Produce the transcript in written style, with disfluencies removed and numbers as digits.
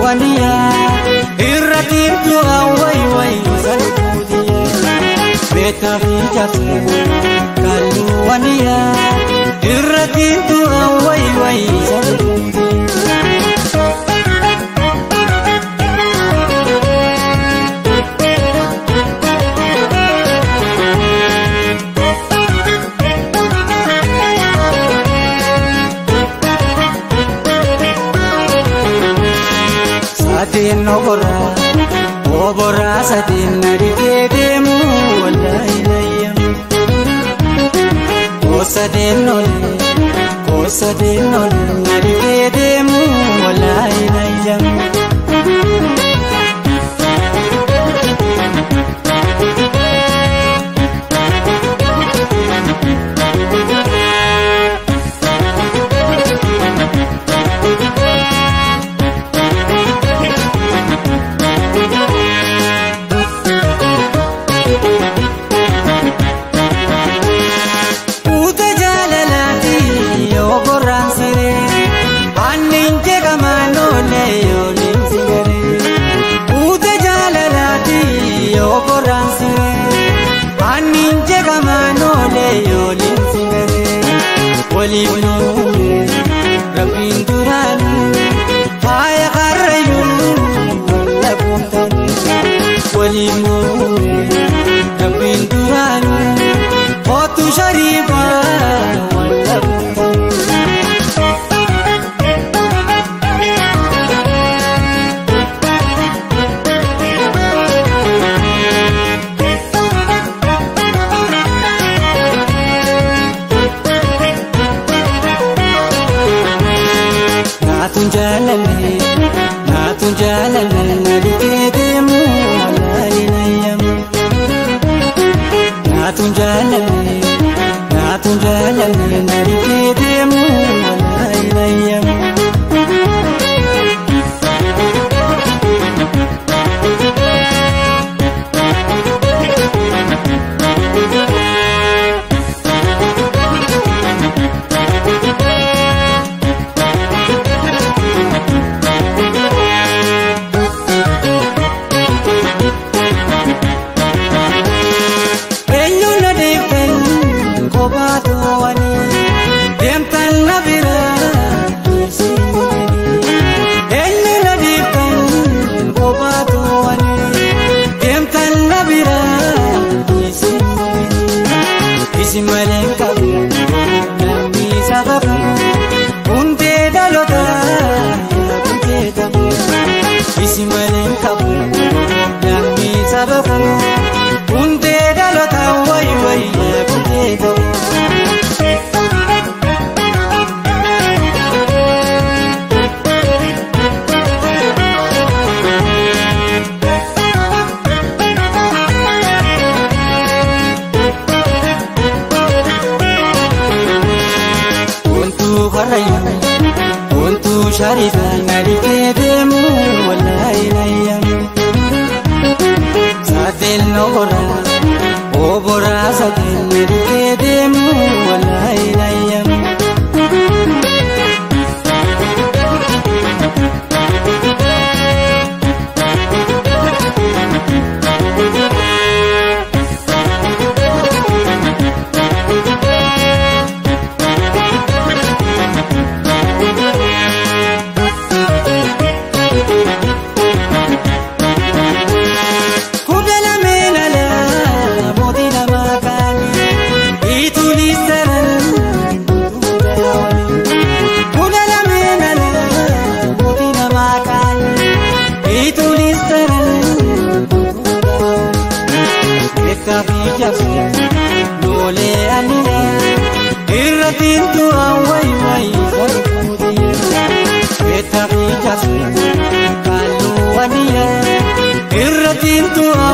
Kalluwaniya irratti du'a way way salbuutiya beektaa fi jaarsa kalluwaniya irratti du'a way way salbuutiya. Sadeen obora obora sadeen na deemu wallahi nayyam Kosadeen ole kosadeen ole na deemu wallahi nayyam. Rabbiin duraanii faaya qarrayyuu walla gooftaan waliin Rabbiin duraanii kootu shariifaa walla gooftaan. Naatun jaalallee na dhufee deemu wallaahi nayyam. Naatun jaalallee na dhufee deemu wallaahi nayyam. Isi malee qabu namni sababa hundee dhaloota yaadutee ta'u. Isi malee qabu namni sababa hundee dhaloota wayi wayi yaadutee ta'u. Wantu sharifa na dhufee deemu wallaahi nayyam. Sadeen obora obora sadeen na dhufee deemu wallaahi nayyam. Noolee aniya irratti du'a way way salbuutiya beektaa fi jaarsa kalluwaniya irratti du'a